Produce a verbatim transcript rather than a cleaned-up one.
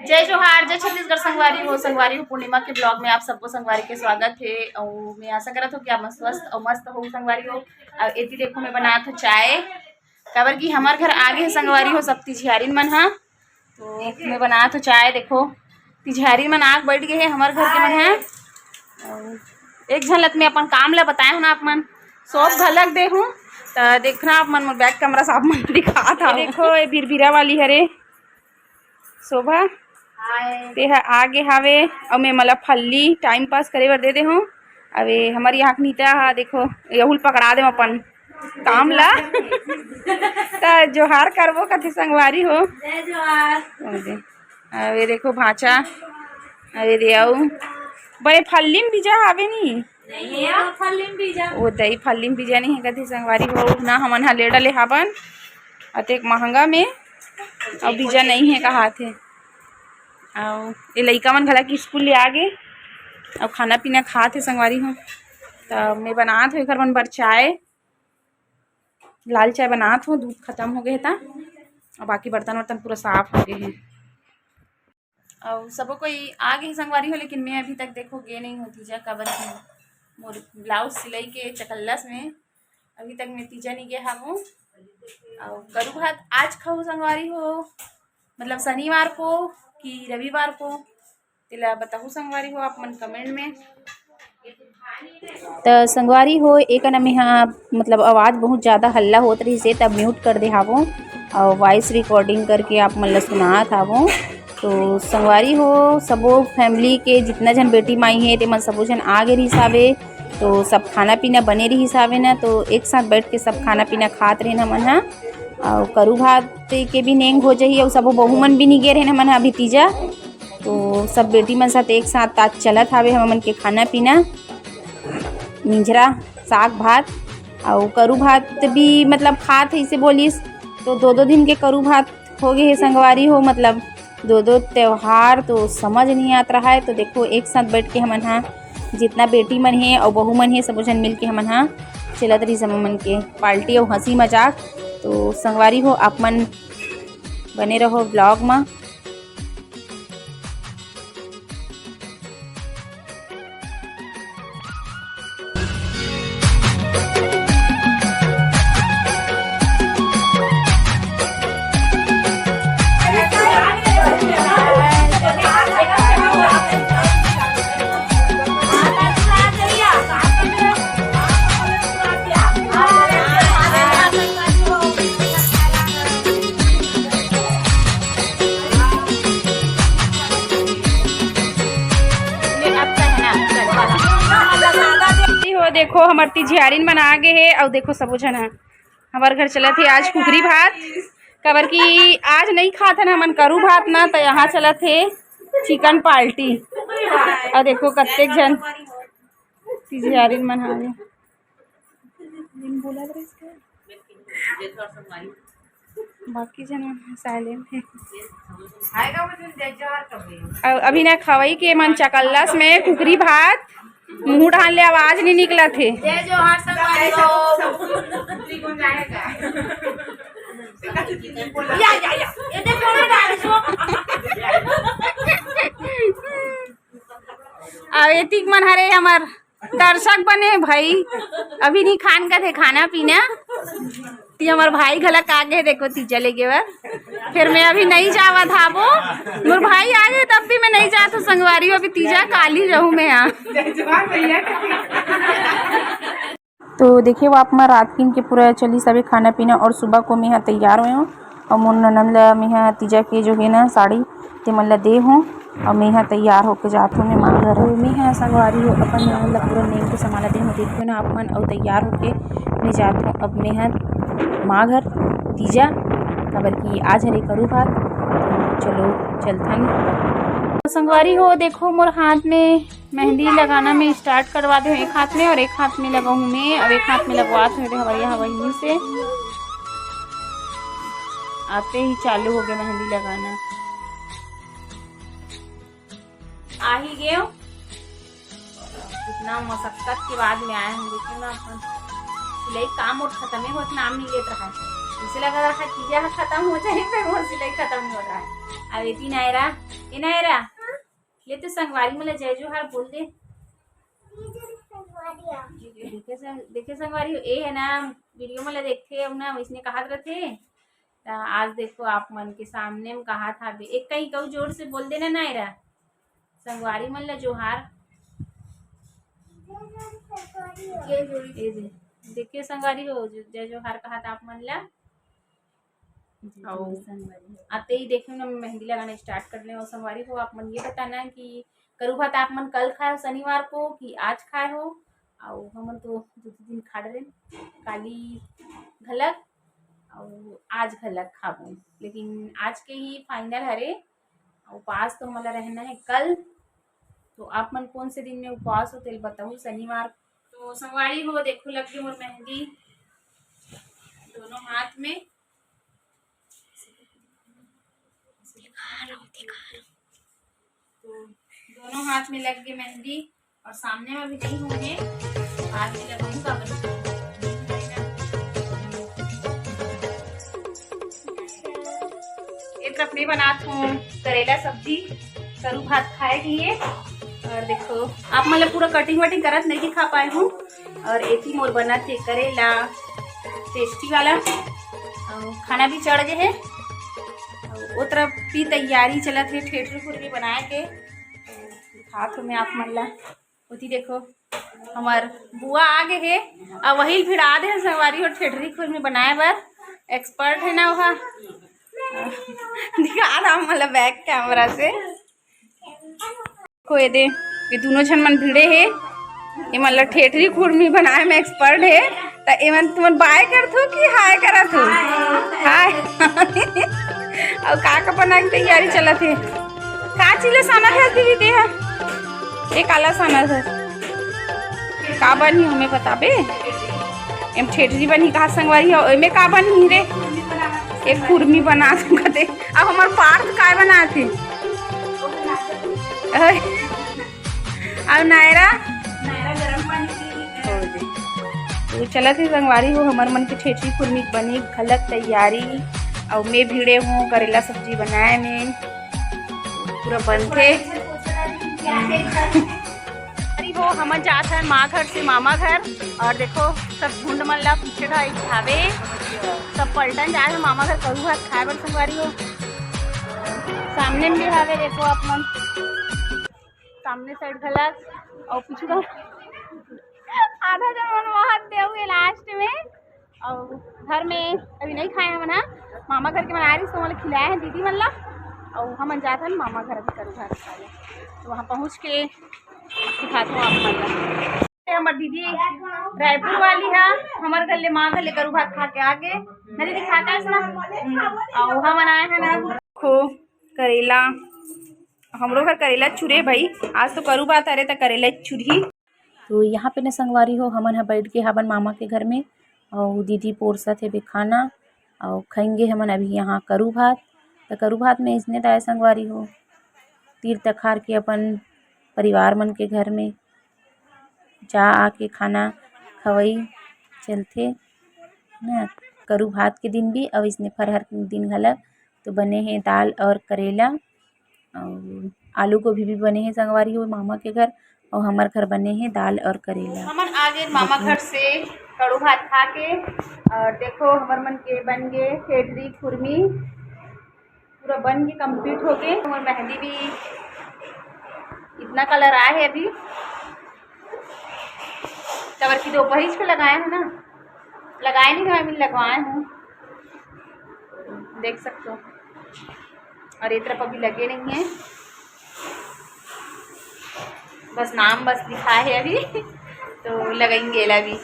जय जोहार, जय छत्तीसगढ़ संगवारी हो। संगवारी हो, पूर्णिमा के vlog में आप सबको संगवारी के स्वागत हे। अउ मैं आशा करत हूँ कि आप मन स्वस्थ अउ मस्त हो संगवारी हो। अउ एती देखो, मैं बनात हूँ चाय, काबर कि हमर घर आगे हे संगवारी हो सब तिजहारिन मन ह। तो मैं बनात हूँ चाय। देखो, तिजहारिन मन आग बैठ गए हे हमर घर के मन ह। अउ एक झलक में अपन काम ला बताए हूँ ना आप मन, सौंप घलक दे हूँ। त देखना आप मन, मोर back camera से आप मन दिखात हूँ। देखो, ये बिरबिरा वाली हरे शोभा, हाय। तेहा आगे हावे, अउ मैं मला फल्ली time pass करे बर दे दे हूँ। अबे हमर यहाँ के नीता हा, देखो, यहुल पकड़ा दे अपन काम ला। त जोहार करबो कथे संगवारी हो। जय जोहार। अबे देखो भांचा, अबे दे आऊ, बड़े फल्ली में बीजा हावे नी। नहीं है, फल्ली में बीजा। वो दही फल्ली में बीजा नहीं है कथे संगवारी हो, ना हमन हा ले डले हावन अतेक महंगा में, अउ बीजा नहीं है कहाथे। अउ ये लइका मन घला के स्कूल ले आगे, अउ खाना पीना खात हे संगवारी हो। त मैं बनात हूँ एकर मन बर चाय, लाल चाय बनात हूँ, दूध खत्म हो गए हे त, अउ बाकी बर्तन वर्तन पूरा साफ हो गए हे। अउ सबो कोई आ गए संगवारी हो, लेकिन मैं अभी तक देखो गे नहीं हूँ तीजा, काबर कि मोर ब्लाउज सिलाई के चकल्लस में अभी तक मैं तीजा नहीं गया हूँ। अउ करू भात आज खाऊ संगवारी हो, मतलब शनिवार को कि रविवार को, तेला बताहू संगवारी हो आप मन comment में। त संगवारी हो, एक ना मेहा मतलब आवाज बहुत ज्यादा हल्ला होत रहिस हे, तब mute कर दे हावो अउ voice recording करके आप मन ल सुनात हावो। तो संगवारी हो, सबो family के जितना झन बेटी माई हे, ते मन सबो झन आ गे रहिस हावे। तो सब खाना पीना बने रहिस हावे ना, तो एक साथ बैठ के सब खाना पीना खात रहेन हमन ह। अउ करू भात के भी नेंग हो जही, अउ सबो बहू मन भी निगे रहेन हमन ह अभी तीजा। तो सब बेटी मन साथ एक साथ आज चलत हावे हमन के खाना पीना, मिंजरा, साग भात, अउ करू भात भी मतलब खात हे इसे बोलिस, तो दो दो दिन के करू भात हो गए हे संगवारी हो, मतलब दो दो त्योहार तो समझ नहीं आत रहा है। तो देखो, एक साथ बैठ के हमन हा जितना बेटी मन हे अउ बहू मन हे, सबो झन मिल के हमन हा चलत रहिस हमन के party अउ हंसी मजाक। तो संगवारी हो, आप मन बने रहो vlog मा। हो, देखो, हमर तिजहारिन मन आ गे हे, अउ देखो, सबो झन ह हमर घर चलत हे आज कुकरी भात, काबर कि आज नहीं खात हन हमन करू भात ना, त यहाँ चलत हे chicken party। अउ देखो, कतेक झन तिजहारिन मन हावे। बाकी झन मन silent हे। अउ अभी ना खवई के मन चकल्लस में कुकरी भात, मुंह डाल ले आवाज नहीं निकलत हे। जय जोहार संगवारी हो। या, या, या। ये दे फोन डाल दो। अउ एतिक मन हरे हमर दर्शक बने भाई, अभी नहीं खान का थे खाना पीना। ती हमर भाई घलक आ गे, देखो तीजा लेगे बर। फिर मैं अभी नहीं जावत हाबो, मोर भाई आ गे तब भी मैं नहीं जात हूँ संगवारी, अभी तीजा काली रहूँ मैं यहाँ। तो देखिए, वो आप मा रात किन के पूरा चली सबे खाना पीना, और सुबह को मैं यहाँ तैयार हुए हूँ। अउ मोर ननद ला मेंहा तीजा के जो हे ना साड़ी, ते मन ला दे हों, अउ मेंहा तैयार होके जात हों मैं माँ घर। अउ मेंहा संगवारी हो अपन ननद ला पूरा नेंग के समाला दे हों, देखियो ना आप मन, अउ तैयार होके मैं जात हों अब मेंहा माँ घर तीजा, काबर कि आज हरे करू भात। चलो चलथन। संगवारी हो, देखो मोर हाथ में मेहंदी लगाना मैं start करवा दे हूँ एक हाथ में, और एक हाथ में लगाऊँ मैं, और एक हाथ में लगवा दे हवैया हवैनी से। आते ही चालू हो गए मेहंदी लगाना। आ ही गए हो। इतना मशक्कत के बाद में आए हैं, लेकिन ना अपन सिलाई काम और खत्म ही होत नाम नहीं लेत रहा है। इसे लग रहा है कि यह खत्म हो जाए, फिर वो सिलाई खत्म हो रहा है। अब एती नायरा, ए नायरा, ले तो संगवारी मन ला जय जोहार बोल दे। देखे संग-, देखे संगवारी हो, ए है ना वीडियो मन ला देखथे अउ ना वइसने कहत रथे। त आज देखो आप मन के सामने में कहत हाबे, एक कहीं कहू जोर से बोल देना नायरा, संगवारी मन ला जोहार। ए दे, देखिए संगवारी हो, जय जोहार कहत आप मन ला। अउ आते ही देखिए ना, मेहंदी लगाना स्टार्ट कर ले। अउ संगवारी हो, आप मन ये बताना कि करू भात आप मन कल खाए हो शनिवार को कि आज खाए हो? अउ हमन तो दू दू दिन खा डरेन, काली घलक अउ आज घलक खाबो, लेकिन आज के ही फाइनल हरे। उपास तो हमला रहना है कल, तो आप मन कौन से दिन में उपवास हो, तेल बताओ। शनिवार। तो संगवारी हो, देखो लग गई मोर मेहंदी दोनों हाथ में। दिखा रहा हूँ, दिखा रहा हूँ। तो दोनों हाथ में लग गई मेहंदी और सामने में भी नहीं होंगे, हाथ में लगाऊंगा। ये तरफ मैं बनात हूँ करेला सब्जी, करू भात खाए के लिए। और देखो, आप मन ला पूरा कटिंग वटिंग करत नहीं दिखा पाए हूँ। और एती मोर बनत हे करेला, टेस्टी वाला। और खाना भी चढ़ गए है। और वो तरफ भी तैयारी चलत है ठेठरी खुरमी बनाए के। दिखात हूँ मैं आप मन ला। ओती देखो, हमार बुआ आ गए हे। अब वही भिड़ा दे संगवारी हो, ठेठरी खुरमी बनाए बर एक्सपर्ट है ना वह। दिखा रहा हूँ मतलब बैक कैमरा से। को ये दे, ये दोनों झन मन भिड़े हे। ये मतलब ठेठरी खुरमी बनाए में एक्सपर्ट है। त एमन तुमन बाय करथो कि हाय करथो? हाय। और का का बना के तैयारी चलत है? का चीज ला सानत है दीदी तेहा? ए काला सानत है? का बनही हमें बताबे? एम ठेठरी बनही कहा संगवारी हो, एमे का बनही रे? एक खुरमी बना सकते। अब हमार पार्थ काय बनात हे? ओए। अब नायरा? तो चलत हे संगवारी हो, हमर मन के ठेठरी खुरमी बने घलक तैयारी। अउ मैं भिड़े हूँ करेला सब्जी बनाए में, पूरा बनथे। अरे वो हमन जात हन माँ घर से मामा घर, और देखो सब झुंड मन ला पीछे ढाई हावे, सब पलटन जाए हे मामा घर करू भात खाए बर संगवारी हो। सामने में भी हावे, देखो आप मन सामने साइड घलक और पीछू का आधा जन मन वहां दे हुए लास्ट में। और घर में अभी नहीं खाए हमन हा, मामा घर के मन आए रहिस तो हमन ला खिलाए हैं दीदी मन ला। और हमन जात हन मामा घर अभी करू भात खाए, तो वहाँ पहुँच के दिखात हूँ आप मन ला। ये हमर दीदी रायपुर वाली है, हमर घर ले माँ घर ले करू भात खा के आगे। ना दीदी खा के आए ना? और हमन आए हैं ना खो करेला, हमरो घर करेला चुरे भाई, आज तो करू भात हरे त करेला चुरही। तो यहाँ पे न संगवारी हो, हमन ह बैठ के हावन मामा के घर में, अउ दीदी पोरसत हे बे खाना, अउ खइंगे हमन अभी यहाँ करू भात। त करू भात में इसने दाय संगवारी हो, तीर तखार के अपन परिवार मन के घर में जा आके खाना खवई चलथे न, करू भात के दिन भी, अउ इसने फरहर के दिन घलक। तो बने हे दाल और करेला, अउ आलू गोभी भी बने हे संगवारी हो मामा के घर, अउ हमर घर बने हे दाल और करेला। हमन आ गए मामा घर से कड़ू भात खा के, और देखो हमर मन के बन गए ठेठरी खुरमी, पूरा बन के कंप्लीट हो गए। हमर मेहंदी भी इतना कलर आए है अभी, तबर की दोपहरी को लगाए हैं ना, लगाए नहीं है, अभी लगवाए हूँ, देख सकते हो। और ये तरफ अभी लगे नहीं है, बस नाम बस लिखा है अभी। तो लगेंगे एला भी।